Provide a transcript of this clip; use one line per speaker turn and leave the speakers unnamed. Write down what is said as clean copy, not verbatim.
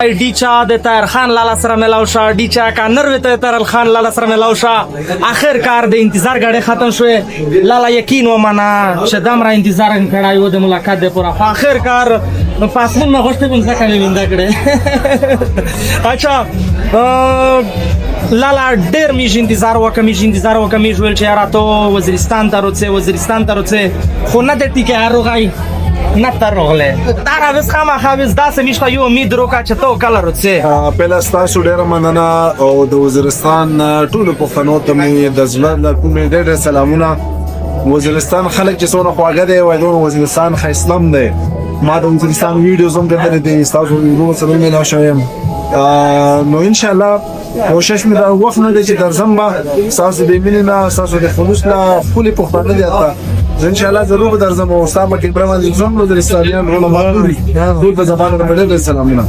ډیچا د طاهر خان لالا سره ملاو شه، ډیچا کا نر وی ته طاهر خان لالا سره ملاو شه. اخر کار د انتظار غړې ختم شوې. لالا، یقین ومنه چې دمره انتظار هم کړای و د ملاقات د پوره، خو اخر کار نو پاسمون نه غوښته کوم ځکه مې وینده کړې. اچھا لالا، ډېر میږ انتظار وکړ، میږ انتظار وکړ، میږ ویل چې یاره ته وزیرستان ته روڅې، وزیرستان ته روڅې، خو نه د ټیکې هروغی نه ته روغلې. دا راوس خامخا وس داسې میږ ته یو امید روکا چې ته کله روڅې.
پهله ستاسو ډېره مننه او د وزیرستان ټولو پښتنو ته مې د زړه له کومې ډېر ډېر سلامونه. وزیرستان خلک چې څونه خواږه دی، وایي دونه وزیرستان ښایسته هم دی. ما د وزیرستان ویډیوز هم کتلې دي، ستاسو ویډیو سره هم ملاو شوی یم. نو انشاءالله کوشش مې دا وخت نه دی چې درځم به. ستاسو د مینې نه، ستاسو د خلوص نه، ښکلي پښتانه دي، حتی زه انشاءالله ضرور به درځم او ستا په کیمره باندې ځم. وزیرستانیان ټول په زبان ډېر ډېر سلامونه.